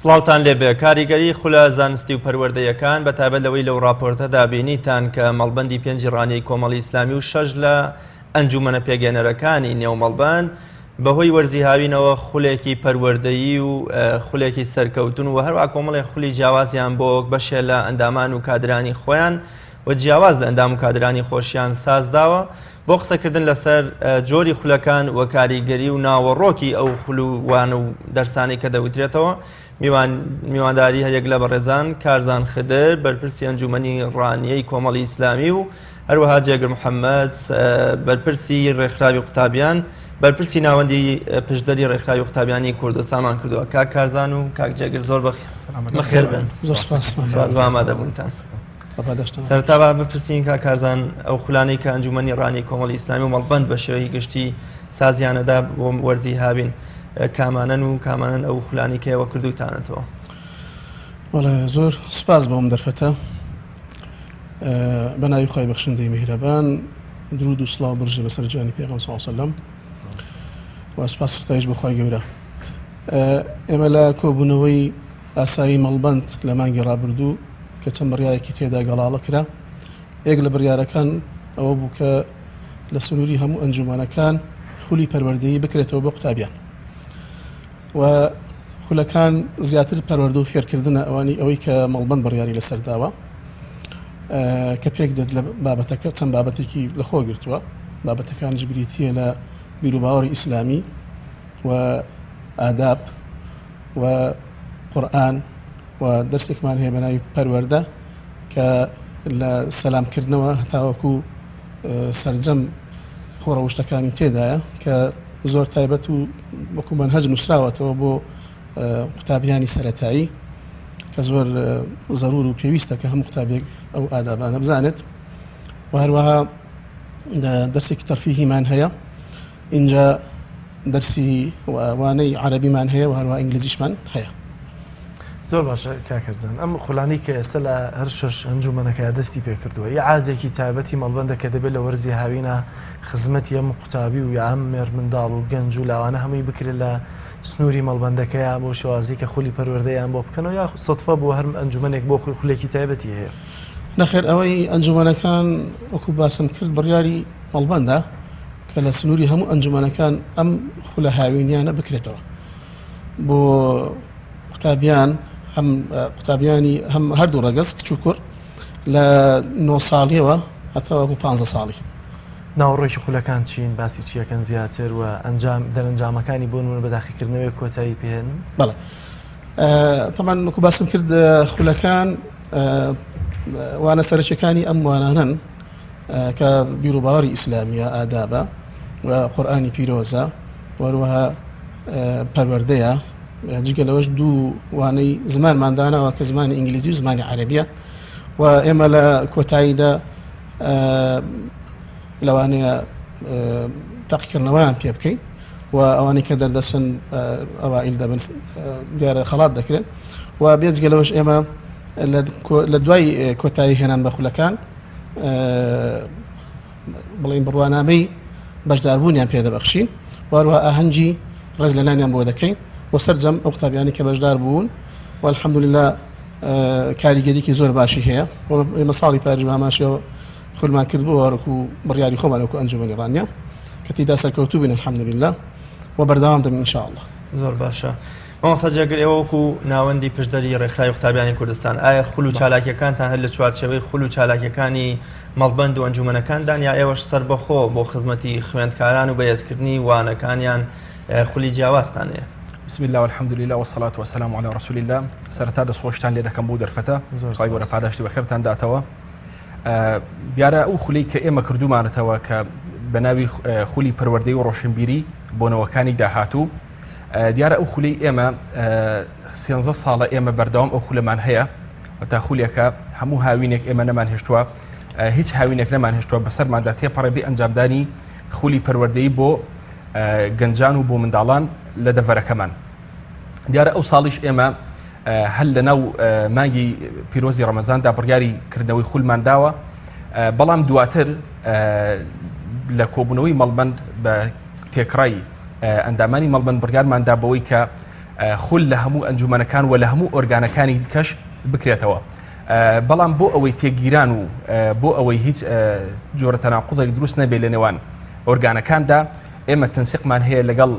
سڵاوتان لێبێ. کاریگەری خولە زانستی و پەروەردەیەکان بە تایبەت لەوەی لەو ڕاپۆرتەدا بینیتان کە مەڵبەندی پێنجی ڕانیەی کۆمەڵی ئیسلامی و شەش لە ئەنجومەنە پێگەنەرەکانی نێو مەڵبەند بەهۆی وەرزی هاوینەوە خولێکی پەروەردەیی و خولێکی سەرکەوتن و هەروە کۆمەڵێ خولی جیاوازیان بۆ بەشێ لە ئەندامان و کادرانی خۆیان و جیاواز لە ئەندام و کادرانی خۆشیان سازداوە بۆ قسەکردن لەسەر جۆری خولەکان و کاریگەری و ناوەڕۆکی ئەو خول و وانە و دەرسانەی کە دەوترێتەوە میوانداری هەریەک لە بەڕێزان کارزان خدر بەرپرسی ئەنجومەنی ڕانیەی کۆمەڵی ئیسلامی و هەروەها جێگر محەممەد بەرپرسی ڕێکخراوی قوتابیان بەرپرسی ناوەندی پشدەری ڕێکخراوی قوتابیانی کوردستانمان کردووە کاک کارزان و کاک جێگر زۆر بەخێر بن سپاس بۆ ئامادەبوونتان. سەرەتا با بپرسین کاک کارزان ئەو خولانەی کە ئەنجومەنی ڕانی کۆمەڵی ئیسلامی و مەڵبەند بە شێوەی گشتی سازیانەدا بۆ وەرزی هاوین کامانەن و کامانەن ئەو خولانی کە ئێوە کردوتانەتەوە؟ وەڵێ زۆر سپاس بۆم دەرفەتە بە ناوی خی بەخشندەی میهرەبان درود و سڵاو بڕژێ بەسەر جوانی پێغەمبەر صلی الله علیه وسلم و سپاس و ستایش بۆ خوای گەورە ئێمە لە کۆبوونەوەی ئاسایی مەڵبەند لە مانگی ڕابردوو کە چەند بڕیارێکی تێدا گەڵاڵە کرا، یەک لە بڕیارەکان ئەوە بوو کە لە سنووری هەموو ئەنجوومەنەکان خولی پەروەردەیی بکرێتەوە بۆ قوتابیان و خولەکان زیاتر پەروەردە و فێرکردنە ئەوانی ئەوەی کە مەڵبەند بڕیاری لەسەر داوە کە پێک دێت لە بابەتەکە چەند بابەتێکی لەخۆ گرتووە بابەتەکانیش بریتییە لە بیروباوەڕی ئیسلامی و ئاداب و قورئان و دەرسێکمان هەیە بە ناوی پەروەردە کە لە سەلامکردنەوە هەتاوەکو سەرجەم خۆڕەوشتەکانی تێدایە کە زۆر تایبەت و وەکو مەنهەج نووسراوەتەوە بۆ قوتابیانی سەتایی کە زۆر زەرور و پێویستە کە هەموو قوتابێک ئەو ئادابانە بزانێت و هەروەها دەرسێکی تەرفیهیمان هەیە ئینجا دەرسی وانەی عەرەبیمان هەیە و هەروەها ئینگلیزیشمان هەیە. زۆر باشە کاک هەرزان ئەم خولانەی کە ئێستا لە هەر شەش ئەنجومەنەکە دەستی پێکردووە ئیعازێکی تایبەتی مەڵبەندە کە دەبێت لە وەرزی هاوینە خزمەتی ئەم قوتابی و یا ئەم مێرمنداڵ و گەنج و لاوانە هەمووی بکرێت لە سنووری مەڵبەندەکەیا بۆ شێوازی کە خولی پەروەردەیان بۆ بکەنەوە یا سەدفە بۆ هەر ئەنجومەنێک بۆ خۆی خولێکی تایبەتی هەیە؟ نەخێر ئەوەی ئەنجومەنەکان وەکو باسم کرد بڕیاری مەڵبەندە کە لە سنووری هەموو ئەنجومەنەکان ئەم خولە هاوینیانە بکرێتەوە بۆ قوتابیان هەم قوتابیانی هەم هەردوو ڕەگەز کچ و کوڕ لە 9 ساڵیەوە هەتاوەکو پ ساڵی. ناوەڕۆکی خولەکان چین باسی چیەکەن زیاتر و ئەنجام دەرەنجامەکانی بۆ نمونە بە داخیکردنەوەی کۆتایی پێێن بەڵێ تەمان وەکو باسم کرد خولەکان وانە سەرەکیەکانی ئەم وانانەن کە بیروباوەڕی ئیسلامیە، ئادابە و قورئانی پیرۆزە و هەروەها پەروەردەیە جگە لەوەش دوو وانەی زمانمان داناوە کە زمانی ئینگلیزی و زمانی عەرەبیە و ئێمە لە کۆتاییدا لەوانەیە تاقیکردنەوەیان پێ بکەین و ئەوانەی کە دەردەچن ئەوائیل دەبن دیارە خەڵات دەکرێن و بێجگە لەوەش ئێمە لە دوای کۆتایی هێنان بە خولەکان بڵین بڕوانامەی بەشداربوونیان پێدەبەخشین واروە ئاهەنگی ڕێز لەلانیان بۆ دەکەین بۆ سەرجەم ئەو قوتابیانی کە بەشدار بوون والحەمدلله کاریگەریکی زۆر باشی هەیە ئێمە ساڵی پاریش باماشەوە خولمان کرد بۆ وەکو بڕیاری خۆمان وەکو ئەنجومەنی ڕانیە کە تێدا سەرکەوتوو بین الحمدلله و بەردەوام دەبین ان شاء الله. زۆر باشە مامۆستا جێگر ئێوە وەکو ناوەندی پشدەری ڕێکخراوی قوتابیانی کوردستان ئایا خول و چالاکیەکانتان هەر لە چوارچێوەی خول و چالاکیەکانی مەڵبەند و ئەنجومەنەکاندان یا ئێوەش سەربەخۆ بۆ خزمەتی خوێندکاران و بەهێزکردنی وانەکانیان خولی جیاوازتان هەیە؟ بسم الله والحمد لله والصلاة والسلام على رسول الله سەرەتا دەستخۆشتان لێ دەکەم بۆ دەرفەتە خوای گەورە پاداشتی بەخێرتان داتەوە دیارە ئەو خولەی کە ئێمە کردومانەتەوە کە بە ناوی خولی پەروەردەی و ڕۆشنبیری بۆنەوەکانی داهاتوو دیارە ئەو خولەی ئێمە سێنزە ساڵە ئێمە بەردەوام ئەو خولەمان هەیە و تا خولێکە هەموو هاوینێک ئێمە نەمان هێشتووە هیچ هاوینێک نەمان هێشتووە بەسەرماندا تێپەڕێ بێ ئەنجامدانی خولی پەروەردەی بۆ گەنجان و بۆ منداڵان لە دەڤەرەکەمان دیارە ئەو ساڵیش ئێمە هەر لە ناو مانگی پیرۆزی ڕەمەزاندا بڕیاری کردنەوەی خولمان داوە بەڵام دواتر لە کۆبوونەوەی مەڵبند بە تێکڕای ئەندامانی مەڵبند بڕیارماندا بەوەی کە خول لە هەموو ئەنجومەنەکان و لە هەموو ئۆرگانەکانی کەش بکرێتەوە. بەڵام بۆ ئەوەی تێکگیران و بۆ ئەوەی هیچ جۆرە تەناقوزێک دروست نەبێت لە نێوان ئۆرگانەکاندا ئێمە تەنسیقمان هەیە لەگەڵ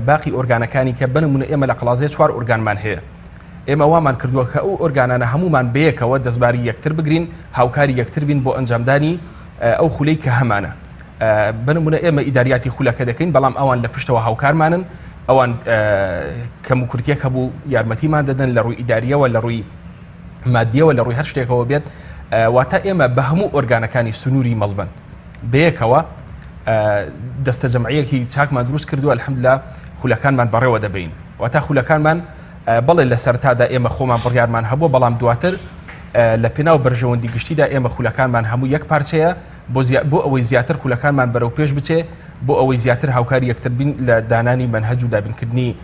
باقی ئۆرگانەکانی کە بنمونە ئێمە لە قەڵازیە چوار ئۆرگانمان هەیە ئێمە وامان کردووە کە ئەو ئۆرگانانە هەمومان بەیەکەوە دەستباری یەکتر بگرین هاوکاری یەکتر بین بۆ ئەنجامدانی ئەو خولەی کە هەمانە بنمونە ئێمە ئیداریاتی خولەکە دەکەین بەڵام ئەوان لە پشتەوە هاوکارمانن ئەوان کەم و کورتیەک هەبوو یارمەتیمان دەدەن لە ڕووی ئیداریەوە لە ڕووی مادیەوە لە ڕووی هەر شتێکەوە بێت واتە ئێمە بە هەموو ئۆرگانەکانی سنووری مەڵبند بەیەکەوە دەستە جەمعیەکی چاکمان دروست کردووە الحمدلله خولەکانمان بەڕێوە دەبین واتە خولەکانمان بەڵێ لە سەرتادا ئێمە خۆمان بڕیارمان هەبووە بەڵام دواتر لە پێناو بەرژەوەندی گشتیدا ئێمە خولەکانمان هەموو یەک پارچەیە بۆ ئەوەی زیاتر خولەکانمان بەرەو پێش بچێ بۆ ئەوەی زیاتر هاوکاری یەکتر بین لە دانانی مەنهەج و دابینکردنی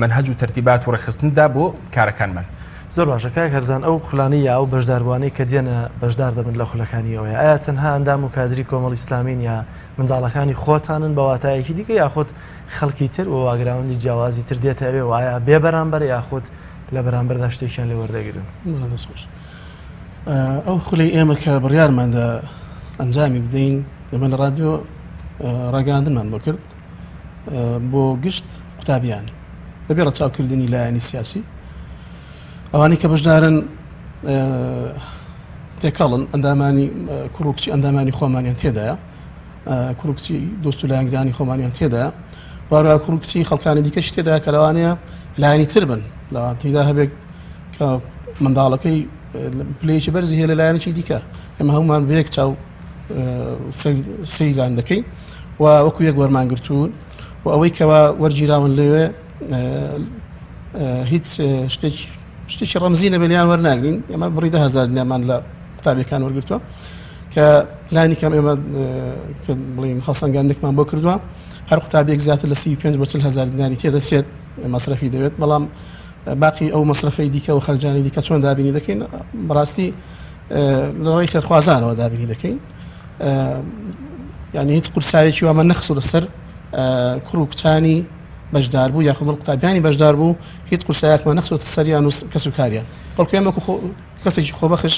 مەنهەج و تەرتیبات و ڕێکخستندا بۆ کارەکانمان. زۆر باشە کاک هەرزان ئەو خولانەی یا ئەو بەشداربووانەی کە دێنە بەشدار دەبن لە خولەکانی ئەوەیە ئایا تەنها ئەندام و کادری کۆمەڵی ئیسلامین یا منداڵەکانی خۆتانن بە واتایەکی دیکە یاخود خەڵکی تر و باکگراوندی جیاوازی تر دێتە ئەوێ و ئایا بێ بەرامبەر یاخود لە بەرامبەردا شتێکیان لێ وەردەگرن؟ بەڵێ دەست خۆش. ئەو خولەی ئێمە کە بڕیارماندا ئەنجامی بدەین ئێمە لە ڕادیۆ ڕاگەاندنمان بۆ کرد بۆ گشت قوتابیان بەبێ ڕەچاوکردنی لایەنی سیاسی ئەوانەی کە بەشدارن تێکەڵن ئەندامانی کوڕ و کچی ئەندامانی خۆمانیان تێدایە کوڕ و کچی دۆست و لایەنگرانی خۆمانیان تێدایە وارا کوڕ و کچی خەڵکانی دیکەش تێدا کە لەوانەیە لایەنی تر بن لەوان تێدا هەبێت کە منداڵەکەی پلەیەکی بەرزی هەیە لە لایەنێکی دیکە ئێمە هەمومان بە یەک چاو سەیران دەکەین و وەکو یەک وەرمانگرتوون و ئەوەی کەوا وەرگیراون لەوێ هیچ شتێک شتێکی ڕەمزی نەبێت لیان وەرناگرین ئێمە بڕی 10هزار دینارمان لە قوتابیەکان وەرگرتووە کە لانی کەم ئێمە بڵین هەڵسەنگاندێکمان بۆ کردووە هەر قوتابیەک زیاتر لە 35 بۆ 40 هزار دیناری تێدەچێت مەسرەفی دەوێت بەڵام باقی ئەو مەسرەفەی دیکە و خەرجانی دیکە چۆن دابینی دەکەین بەڕاستی لە ڕێی خێرخوازانەوە دابینی دەکەین یعنی هیچ قورسایەکی وامان نەخستۆتە سەر کوڕ و کچانی بەشدار بوو یاخود قوتابیانی بەشدار بوو هیچ قورسایەکمان نەخستۆتە سەریان و کەس و کاریان بەڵکو ئێمە کەسێکی خۆبەخش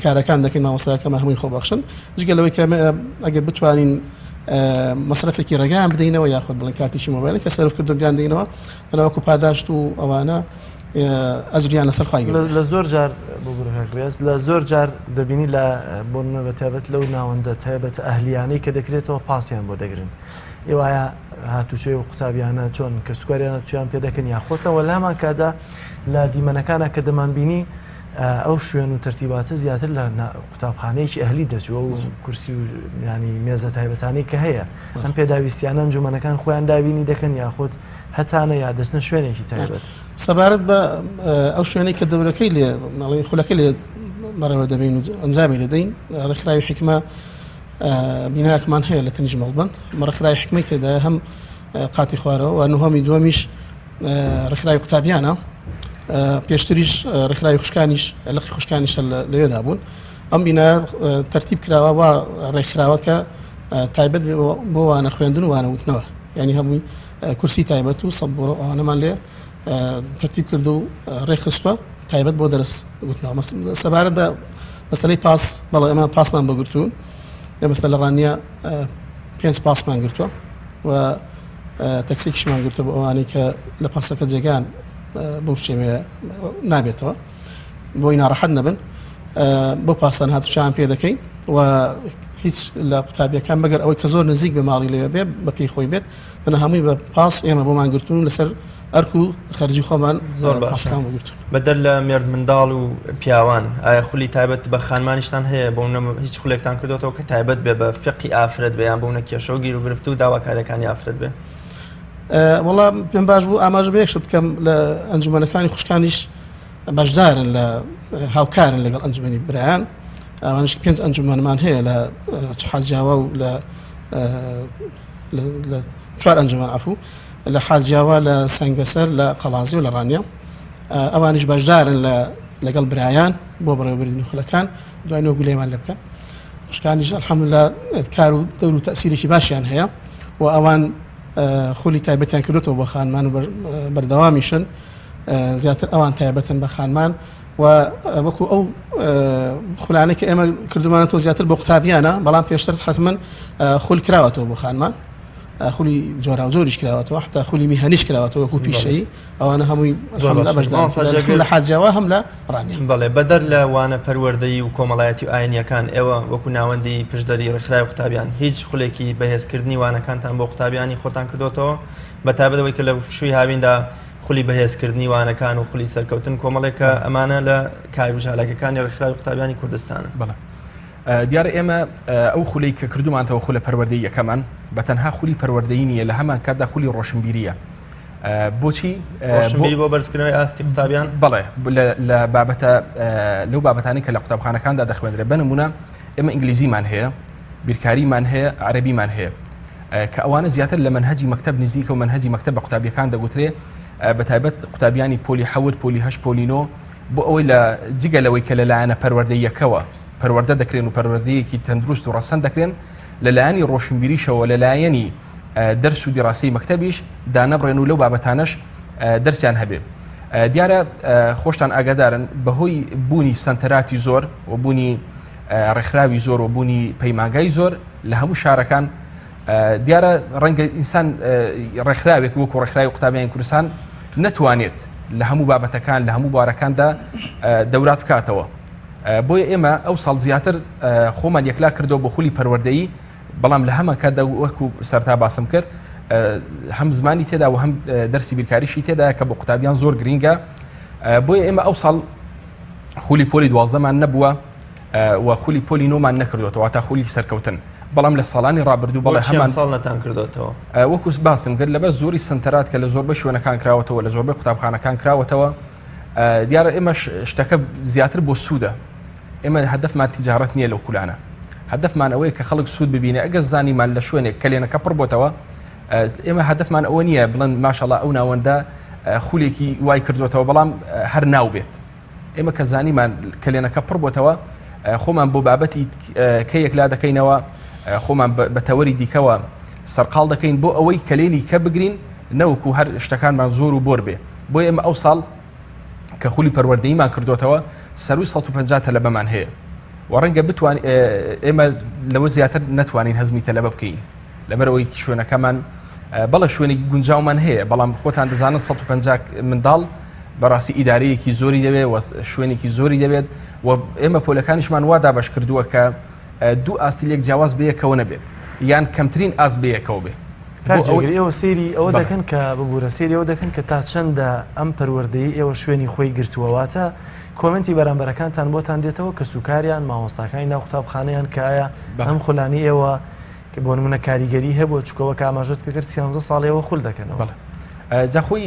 کارەکان دەکەین مامۆستاکەمان هەمووی خۆبەخشن جگە لەوەی کە ئەگەر بتوانین مەسرەفێکی ڕێگایان بدەینەوە یاخود بڵێن کارتێکی مۆبایل کە سەرف کردو بیان دەینەوە بەڵام وەکو پاداشت و ئەوانە ئەجریان لەسەر خوای گەورەیە. لە زۆر جار ببورە کاک ڕیاز لە زۆر جار دەبینی لە بۆ نمونە بە تایبەت لەو ناوەندە تایبەتە ئەهلیانەی کە دەکرێتەوە پاسیان بۆ دەگرن ئێوە ئایا هاتوچۆی و قوتابیانە چۆن کەسوکاریانە تویان پێ دەکەن یا خۆتان وە لە هەمان کاتدا لە دیمەنەکانە کە دەمانبینی ئەو شوێن و تەرتیباتە زیاتر لە قوتابخانەیەکی ئەهلی دەچوو ئەو کورسی و ینی مێزە تایبەتانەی کە هەیە ئەم پێداویستیانە ئەنجومەنەکان خۆیان دابینی دەکەن یاخود هەتانە یا دەچنە شوێنێکی تایبەت. سەبارەت بە ئەو شوێنەی کە دەورەکەی لێ مەڵی خولەکەی لێ بەڕێوە دەبین و ئەنجامی دەدەین ڕێکخراوی حیکمە بیناکمان هەیە لە تەنیشت مەڵبەند ڕێکخراوی حیکمەی تێدایە هەم قاتی خوارەوە و نهۆمی دووەمیش ڕێکخراوی قوتابیانە پێشتریش ڕێکخراوی خوشکانیش لقی خوشکانیش لەوێدا بوون ئەم بینا تەرتیب کراوە و ڕێکخراوە کە تایبەت بۆ وانە خوێندن و وانە وتنەوە یعنی هەمووی کورسی تایبەت و سەبوڕە ئەوانەمان لێ تەرتیب کرد و ڕێکخستوە تایبەت بۆ دەرس وتنەوە سەبارەت بە مەسلەی پاس بەڵێ ئەمە پاسمان بۆ گرتوون ئێمە لە ڕانیە پێنج پاسمان گرتووە و تەکسێکیشمان گرتووە بۆ ئەوانەی کە لە پاسەکە جێگان بەو شێوەیە نابێتەوە بۆی ناڕەحەت نەبن بۆ پاسان هاتوچیان پێ دەکەین و هیچ لە قوتابیەکان مەگەر ئەوەی کە زۆر نزیک بە ماڵی لەوێ بێ بە پێی خۆی بێت دەنا هەمووی بە پاس ئێمە بۆمان گرتوون لەسەر ئەرک و خەرجی خۆمان زۆر باشە بەدەر لە مێرد منداڵ و پیاوان ئایا خولی تایبەت بە خانمانیشتان هەیە بۆ هیچ خولێکتان کردوێتەوە کە تایبەت بێ بە فقی ئافرەت بێ یان بوونە کێشە و گیر و گرفت و داواکاریەکانی ئافرەت بێ وەڵا پێم باش بوو ئاماژە بە یەک شت بکەم لە ئەنجومەنەکانی خوشکانیش بەشدارن لە هاوکارن لەگەڵ ئەنجومەنی برایان ئەوانش پێنج ئەنجومەنمان هەیە لە حاجیاوە و لە لە چوار ئەنجومەن عفو لە حاجیاوە لە سەنگەسەر لە قەڵازی و لە ڕانیە ئەوانیش بەشدارن لە لەگەڵ برایان بۆ بەڕێوەبردنی خولەکان دوای نۆ گولێمان لێ بکەن خوشکانیش الحمدلله کار و دەور و تەسیرێکی باشیان هەیە و ئەوان خولی تایبەتیان کردوتەوە بۆ خانمان و بەردەوامیشن. زیاتر ئەوان تایبەتن بە خانمان و وەکو ئەو خولانەی کە ئێمە کردومانەتەوە زیاتر بۆ قوتابیانە بەڵام پێشتر حتمما خول کراوەتەوە بۆ خانمان خولی جۆراوجۆریش کراوەتەوە حتا خولی میهەنیش کراوەتەوە وەکو پیشەیی ئەوانە هەمووی بەشدار لە حاجیاوە هەم لە ڕانیە. بەڵێ بەدەر لە وانە پەروەردەیی و کۆمەڵایەتی و ئاینیەکان ئێوە وەکو ناوەندی پشدەری ڕێکخراوی قوتابیان هیچ خولێکی بەهێزکردنی وانەکانتان بۆ قوتابیانی خۆتان کردۆتەوە بە تایبەت ئەوەی کە لە پشووی هاویندا خولی بەهێزکردنی وانەکان و خولی سەرکەوتن کۆمەڵێک کە ئەمانە لە کار و چالاکیەکانی ڕێکخراوی قوتابیانی کوردستانە. بەڵێ دیارە ئێمە ئەو خولەی کە کردومانتەوە خولە پەروەردەییەکەمان بە تەنها خولی پەروەردەیی نییە لە هەمان کاتدا خولی ڕۆشنبیریە بۆچی ڕۆشنبیری بۆ بەرزکردنەوەی ئاستی قوتابیان بەڵێ لە بابەتە لەو بابەتانی کە لە قوتابخانەکاندا دەخوێندرێ بە نمونە ئێمە ئینگلیزیمان هەیە بیرکاریمان هەیە عەربیمان هەیە کە ئەوانە زیاتر لە مەنهەجی مەکتەب نزیکە و مەنهەجی مەکتەب بە قوتابیەکان دەگوترێ بە تایبەت قوتابیانی پۆلی حەوت پۆلی هەشت پۆلی نۆ بۆ ئەوەی لە جگە لەوەی کە لەلایەنە پەروەردەیەکەوە پەروەردە دەکرێن و پەروەردەیەکی تەندروست و ڕەسەن دەکرێن لەلایەنی ڕۆشنبیریشەوە لەلایەنی دەرس و دیڕاسی مەکتەبیش دانەبڕێن و لەو بابەتانەش دەرسیان هەبێ. دیارە خۆشتان ئاگادارن بەهۆی بوونی سەنتەراتی زۆر و بوونی ڕێکخراوی زۆر و بوونی پەیمانگای زۆر لە هەموو شارەکان دیارە ڕەنگە ئینسان ڕێکخراوێک وەکو ڕێکخراوی قوتابیان کوردستان نەتوانێت لە هەموو بابەتەکان لە هەموو بوارەکاندا دەورات بکاتەوە بۆیە ئێمە ئەو ساڵ زیاتر خۆمان یەکلا کردەوە بۆ خولی پەروەردەیی بەڵام لە هەمان کاتدا وەکو سەرتا باسم کرد هەم زمانی تێدا و هەم دەرسی بیرکاریشی تێدا کە بۆ قوتابیان زۆر گرینگە بۆیە ئێمە ئەو ساڵ خولی پۆلی دوازدەمان نەبووە و خولی پۆلی نۆمان نەکردوێتەوە تا خولی سەرکەوتن بەڵام لە ساڵانی ڕابردوو بەڵێ هەمان ساڵ نەتان کردوێتەوە وەکو باسم کرد لەبەر زۆری سنتەرات کە لە زۆربەی شوێنەکان کراوەتەوە لە زۆربەی قوتابخانەکان کراوەتەوە دیارە ئێمەش شتەکە زیاتر بۆ سوودە ئێمە هەدەفمان تیجارەت نییە لەو خولانە هەدەفمان ئەوەیە کە خەڵک سوود ببینێ ئەگەر زانیمان لە شوێنێک کەلێنەکە پڕ بۆتەوە ئێمە هەدەفمان ئەوە نییە بڵێن ماشەڵا ئەو ناوەندە خولێکی وای کردوێتەوە بەڵام هەر ناو بێت ئێمە کە زانیمان کەلێنەکە پڕ بۆتەوە خۆمان بۆ بابەتی کە یەکلا دەکەینەوە خۆمان بە تەوەری دیکەوە سەرقاڵ دەکەین بۆ ئەوەی کەلێنی کە بگرین نەوەکو هەر شتەکانمان زۆر و بۆر بێ بۆ ئێمە ئەو ساڵ کە خولی پەروەردەیمان کردوتەوە سەروی 150 تەلەبەمان هەیە و ڕەنگە بتوان ئێمە لەوە زیاتر نەتوانین هەزمی تەلەبە بکەین لەبەرئەوەی شوێنەکەمان بەڵێ شوێنێکی گونجاومان هەیە بەڵام خۆتان دەزانن 150 منداڵ بەڕاستی ئیدارەیەکی زۆری دەوێت و شوێنێکی زۆری دەوێت و ئێمە پۆلەکانیشمان وا دابش کردووە کە دوو ئاستی لێک جیاواز بەیەکەوە نەبێت یان کەمترین ئاست بەیەکەوە بێ ئێوە سەیری ئەوە دەکەن کە ببوورە سەیری ئەوە دەکەن کە تا چەندە ئەم پەروەردەی ئێوە شوێنی خۆی گرتووە واتە کۆمنتی بەرامبەرەکانتان بۆتان دێتەوە کە سوکاریان مامۆستاکانی ناو قوتابخانەیان کە ئایا ئەم خولانی ئێوە کە بۆ نمونە کاریگەری هەبووە چونکە وەک ئاماژەت پێکرد سیانزە ساڵ ئێوە خول دەکەنەوە. بەڵێ جا خۆی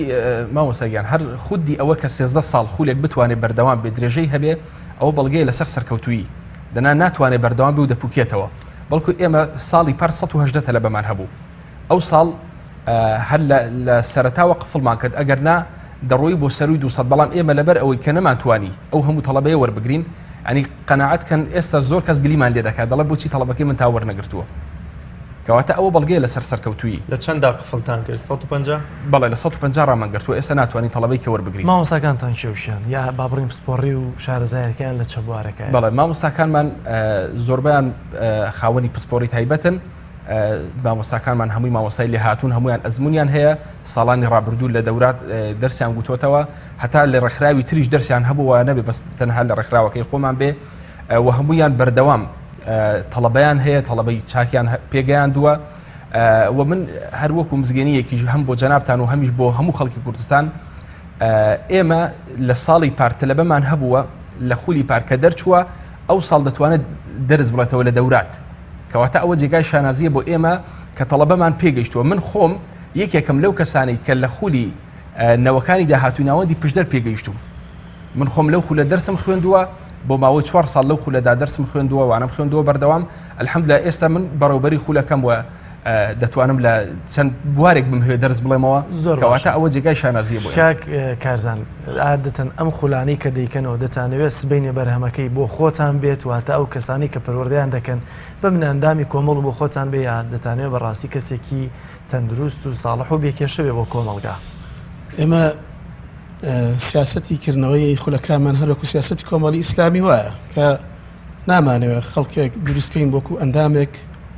مامۆستا گیان هەر خودی ئەوە کە سێزدە ساڵ خولێک بتوانێت بەردەوام بێ درێژەی هەبێ ئەوە بەڵگەیە لەسەر سەرکەوتویی دەنا ناتوانێت بەردەوام بێ و دەپوکێتەوە بەڵکو ئێمە ساڵی پار 118 تەلەبەمان هەبوو ئەو ساڵ هەر لە سەرەتاوە قفڵمان کرد ئەگەر نا دەڕۆی بۆ سەروی 200 بەڵام ئێمە لەبەر ئەوەی کە نەمانتوانی ئەو هەموو تەڵەبەیە وەربگرین ئەنی قەناعەت کەن ئێستا زۆر کەس گلیمان لێ دەکات دەڵێ بۆچی تەڵەبەکەی من تا وەرنەگرتووە کەواتە ئەوە بەڵگەیە لەسەر سەرکەوتوویی. لە چەندا قفڵتان کرد؟ 150؟ بەڵێ لە 150 ڕامان گرتووە ئێستا ناتوانین تەڵەبەی کە وەربگرین. مامۆستاکانتان کێ و کێن یا با بڵێین پسپۆڕی و شارەزایەکەیان لە چە بوارەکایە؟ بەڵێ مامۆستاکانمان زۆربەیان خاوەنی پسپۆڕی تایبەتن مامۆستاکانمان هەمووی مامۆستای لێهاتوون هەمویان ئەزمونیان هەیە ساڵانی ڕابردوو لە دەورات دەرسیان گوتۆتەوە هەتا لە ڕێکخراوی تریش دەرسیان هەبوو نەبێ بەس تەنها لە ڕێکخراوەکەی خۆمان بێ و هەمویان بەردەوام تەڵەبەیان هەیە تەڵەبەی چاکیان پێگەیاندووە و من هەروەکو مزگێنیەکیش هەم بۆ جەنابتان و هەمیش بۆ هەموو خەڵکی کوردستان ئێمە لە ساڵی پار تەلەبەمان هەبووە لە خولی پارکە دەرچووە ئەو ساڵ دەتوانێت دەرز بڵێتەوە لە دەورات کەواتە ئەوە جێگای شانازیە بۆ ئێمە کە تەڵەبەمان پێگەیشتووە من خۆم یەکێکم لەو کەسانی کە لە خولی نەوەکانی داهاتووی ناوەندی پشدەر پێگەیشتوم من خۆم لەو خولە دەرسم خوێندووە بۆ ماوەی چوار ساڵ لەو خولەدا دەرسم خوێندووە وانەم خوێندووە بەردەوام الحمدلله ئێستا من بەڕێوبەری خولەکەم وە دەتوانم لە چەند بوارێک بمهوێ دەرس بڵێمەوە زۆر کەواتە ئەوە جێگای شانازیە بۆ کاک کارزان عادەتەن ئەم خولانەی کە دەیکەنەوە دەتانەوێت سبەینێ بەرهەمەکەی بۆ خۆتان بێت واتە ئەو کەسانی کە پەروەردەیان دەکەن ببنە ئەندامی کۆمەڵ و بۆ خۆتان بێ یا دەتانەوێت بەڕاستی کەسێکی تەندروست و ساڵح و بێ کێشە بێ بۆ کۆمەڵگا. ئێمە. سیاسەتی کردنەوەی خولەکانمان هەر وەکو سیاسەتی کۆمەڵی ئیسلامی وایە کە نامانەوێت خەڵکێک دروستکەین وەکو ئەندامێک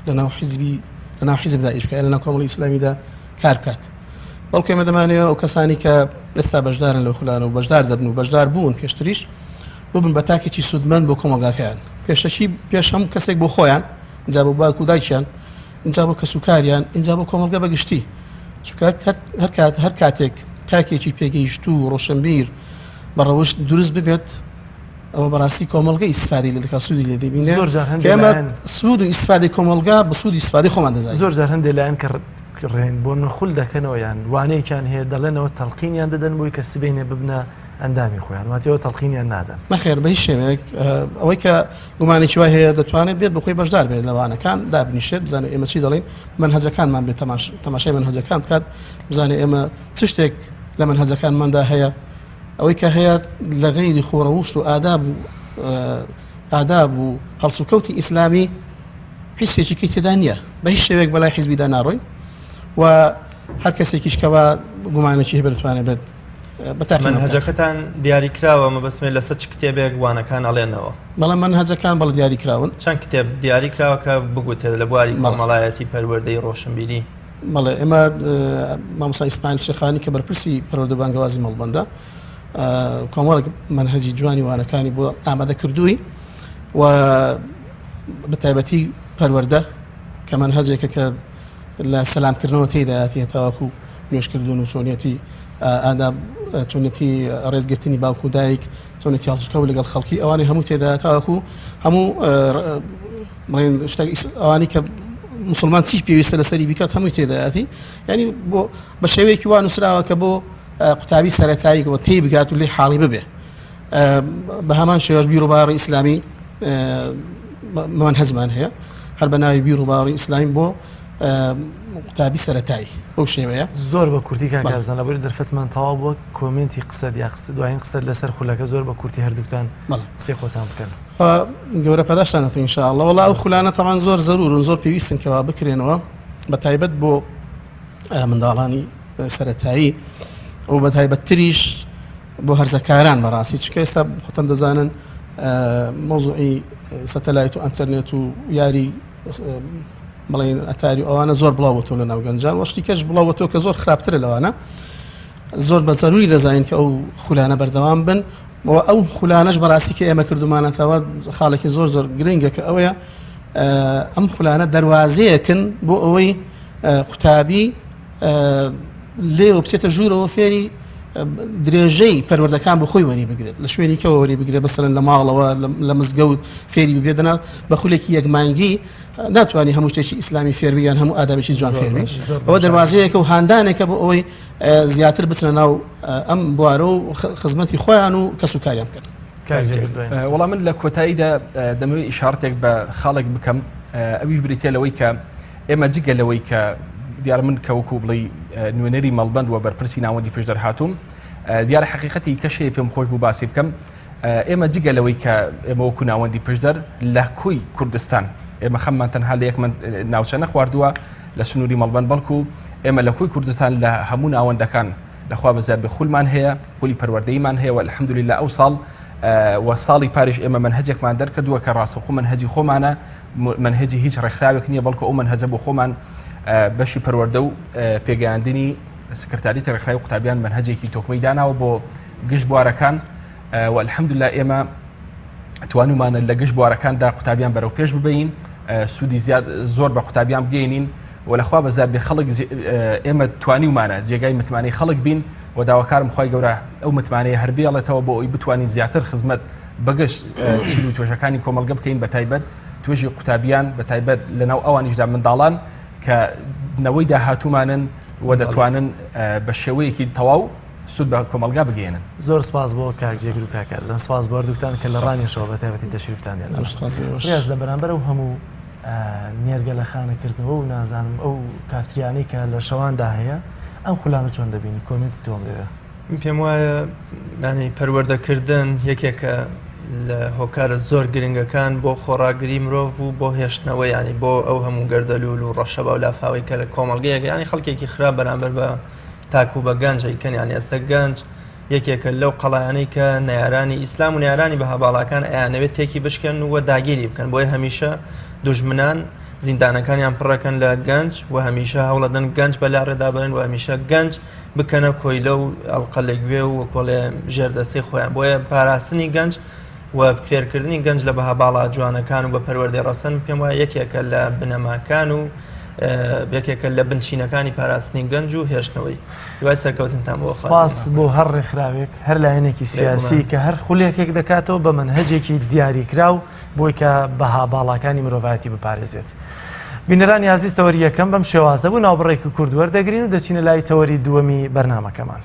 لەناو حیزبی لەناو حیزبدا ئیش بکات لەناو کۆمەڵی ئیسلامیدا کار بکات بەڵکو ئێمە دەمانەوێت ئەو کەسانی کە ئێستا بەشدارن لەو خولانە و بەشدار دەبن و بەشدار بوون پێشتریش ببن بە تاکێکی سوودمەند بۆ کۆمەڵگاکەیان پێشەکی پێش هەموو کەسێک بۆ خۆیان ئینجا بۆ باوک و دایکیان ئینجا بۆ کەسوکاریان ئینجا بۆ کۆمەڵگە بە گشتی چونکە هەر کات هەر کاتێک تاکێکی پێگەیشتوو و ڕۆشنبیر بە ڕەوشت دروست ببێت ئەوە بەڕاستی کۆمەڵگە ئیسفادەی لێ دەکات سوودی لێ دەبینێ زۆر جار هەندێک ئێمە لایەن سوود و ئیسفادەی کۆمەڵگا بە سوودی ئیسفادەی خۆمان دەزانین زۆر جار هەندێک لایەن کە ڕێن بۆ من خول دەکەنەوە یان وانەیەکیان هەیە دەڵێنەوە تەڵقینیان دەدەن بۆی کە سبەینێ ببنە ئەندامی خۆیان واتەوە تەڵقینیان نادەن. نەخێر بە هیچ شێوەیەک ئەوەی کە گومانێکی وای هەیە دەتوانێت بێت بەخۆی بەشدار بێت لە وانەکان دابنیشێت بزانێت ئێمە چی دەڵێین مەنهەجەکانمان بێت تەماشای مەنهەجەکان بکات بزانێت ئێمە چ شتێک لە مەنهەجەکانماندا هەیە ئەوەی کە هەیە لە غەیری خۆڕەوشت و ئاداب و ئاداب و هەڵسوکەوتی ئیسلامی هیچ شتێکی کەی تێدا نییە بە هیچ شێوەیەک بەلای حیزبیدا ناڕۆین و هەر کەسێکیش کەوا گومانێکی هەبێت دەتوانێت بێت مەنهەجەکەتان دیاری کراوە مەبەستمێ لەسەر چ کتێبێک وانەکان ئەڵێنەوە؟ بەڵێ مەنهەجەکان بەڵێ دیاری کراون. چەند کتێب دیاری کراوە کە بگوترێت لە بواری کۆمەڵایەتی پەروەردەی ڕۆشنبیری؟ بەڵێ ئێمە مامۆستا ئیسماعیل شێخانی کە بەرپرسی پەروەردە بانگەوازی مەڵبەندە کۆمەڵێک مەنهەجی جوانی وانەکانی بۆ ئامادە کردووی و بە تایبەتی پەروەردە کە مەنهەجێکە کە لە سەلامکردنەوە تێیدایەتی هەتاوەکو نوێژکردن و چۆنیەتی ئاداب چۆنیەتی ڕێزگرتنی باوک و دایک چۆنیەتی هەڵسوکەوت لەگەڵ خەڵکی ئەوانەی هەموو تێدا تاوەکو هەموو بڵێن شتێک ئەوانی کە مسلمان چی پێویستە لەسەری بکات هەمووی تێدایەتی ینی بۆ بە شێوەیەکی وا نووسراوە کە بۆ قوتابی سەرەتاییەوە تێی بگات و لێ حاڵی ببێ بە هەمان شێوەش بیر و باوەڕی ئیسلامی مەنهەجمان هەیە هەر بە ناوی بیر و باوەڕی ئیسلامی بۆ قوتابی سەرەتایی بەو شێوەیە. زۆر بە کورتی کاک کارزان لەبەر دەرفەتمان تەواو بووە comment ی قسەت یا قسە دوایین قسەت لەسەر خولەکە زۆر بە کورتی هەردووکتان قسەی خۆتان بکەن. خوا گەورە پاداشتان دەکات ان شاء الله. وەڵا ئەو خولانە تەبعەن زۆر زەرورن زۆر پێویستن کەوا بکرێنەوە بە تایبەت بۆ منداڵانی سەرەتایی و بە تایبەتتریش بۆ هەرزەکاران بەڕاستی چونکە ئێستا خۆتان دەزانن مەوزوعی سەتەلایت و ئەتەرنێت و یاری بڵێن ئەتاری ئەوانە زۆر بڵاوەتەوە لە ناو گەنجان وەشتی کەش بڵاوەتەوە کە زۆر خراپترە لەوانە زۆر بە زەروری دەزانین کە ئەو خولانە بەردەوام بن و ئەو خولانەش بەڕاستی کە ئێمە کردومانەتەوە خاڵێکی زۆر زۆر گرنگە کە ئەوەیە ئەم خولانە دەواازەیەکن بۆ ئەوەی قوتابی لێوە بچێتە ژوورەوە فێری درێژەی پەروەردەکان بۆ خۆی وەری بگرێت لە شوێنی کەەوە وەری بگرێت بەسەرەن لە ماڵەوە لە مزگەوت فێری ببێت دەنا بە خولێکی یەکمانگی ناتوانانی هەموو شتێکی ئیسلامی فێربی یان هەموو ئادابێکی جوان فێربی ئەوە دەواازەیەکە و هاندانێکە بۆ ئەوەی زیاتر بچنە ناو ئەم بوارە و خزمەتی خۆیان و کەس و کاریان بکەن. وەڵام من لە کۆتاییدا دەمەوێت ئیشارەتێک بە خاڵێک بکەم ئەویش بریتە لەوەی کە ئێمە جگە لەوەی کە دیارە من کە وەکو بڵێی نوێنەری مەڵبەند و بەرپرسی ناوەندی پێش دەرهاتووم دیارە حقیقەتی کەش هەیە پێم خۆش بوو باسی بکەم ئێمە جگە لەوەی کە ئێمە وەکو ناوەندی پشدەر لە کۆی کوردستان ئێمە خەممان تەنها لە یەک ناوچە نەخواردووە لە سنووری مەڵبەند بەڵکو ئێمە لە کۆی کوردستان لە هەموو ناوەندەکان لەخوا بەزیاد بێ خولمان هەیە خولی پەروەردەیمان هەیە و الحمدلله ئەو ساڵ و ساڵی پاریش ئێمە مەنهەجێکمان دەرکردووە کە ڕاستەوخۆ مەنهەجی خۆمانە مەنهەجی هیچ ڕێکخراوێک نییە بەڵکو ئەو مەنهەجە بۆ خۆمان بەشی پەروەردە و پێگەیاندنی سکرتاریتی ڕێکخراوی قوتابیان مەنهەجێکی تۆکمەی داناوە بۆ گشت بوارەکان و الحمدلله ئێمە توانومانە لە گشت بوارەکاندا قوتابیان بەرەو پێش ببین سوودی زیاد زۆر بە قوتابیان بگەینین و لەخوا بەزیاد بێ خەڵک ئێمە توانیومانە جێگای متمانەی خەڵک بین و داواکارم خی گەورە ئەو متمانەیە هەربێڵێتەوە بۆ ئەوی بتوانین زیاتر خزمەت بەگشت چین و توێژەکانی کۆمەڵگە بکەین بە تایبەت توێژی قوتابیان بە تایبەت لەناو ئەوانیشدا منداڵان کە نەوەی داهاتوومانن و دەتوانن بە شێوەیەکی تەواو سوود بە کۆمەڵگا بگەێنن. زۆر سپاس بۆ کاک جێگر و کاک ئەردەن سپاس بۆ هەردووکتان کە لە ڕانیەشەوە بە تایبەتی تەشریفتان هێنا. زۆر سپاس بۆ ئێوەش. ڕیاز لە بەرامبەر ئەو هەموو نێرگەلە خانەکردنەوە و نازانم ئەو کافتریانەی کە لە شەواندا هەیە ئەم خولانە چۆن دەبینی comment ی تۆم دەوێ. من پێم وایە ینی پەروەردەکردن یەکێکە لە هۆکارە زۆر گرنگەکان بۆ خۆڕاگری مرۆڤ و بۆ هێشتنەوە ینی بۆ ئەو هەموو گەردەلول و ڕەشەبا و لافاوی کە لە کۆمەڵگەیەک ینی خەڵکێکی خراپ بەرامبەر بە تاکو بە گەنج ئەیکەن یانی ئێستا گەنج یەکێکە لەو قەڵایانەی کە نەیارانی ئیسلام و نەیارانی بەها باڵاکان ئەیانەوێت تێکی بشکێن و داگیری بکەن بۆیە هەمیشە دوژمنان زیندانەکانیان پڕەکەن لە گەنج و هەمیشە هەوڵەدەن گەنج بە لاڕێدا بەرن و هەمیشە گەنج بکەنە کۆیلە و ئەڵقە لە گوێ و کۆڵێ ژێردەستەی خۆیان بۆیە پاراستنی گەنج و فێرکردنی گەنج لە بەها باڵا جوانەکان و بە پەروەردەی ڕەسەن پێم وایە یەکێکە لە بنەماکان و یەکێکە لە بنچینەکانی پاراستنی گەنج و هێشتنەوەی هیوای سەرکەوتنتان بۆ سپاس بۆ هەر ڕێکخراوێک هەر لایەنێکی سیاسی کە هەر خولێکێک دەکاتەوە بە مەنهەجێکی دیاریکراو بۆی کە بەها باڵاکانی مرۆڤایەتی بپارێزێت. بینەرانی ئازیز تەوەری یەکەم بەم شێوازە بوو ناوبڕێکی کورد وەردەگرین و دەچینە لای تەوەری دووەمی بەرنامەکەمان.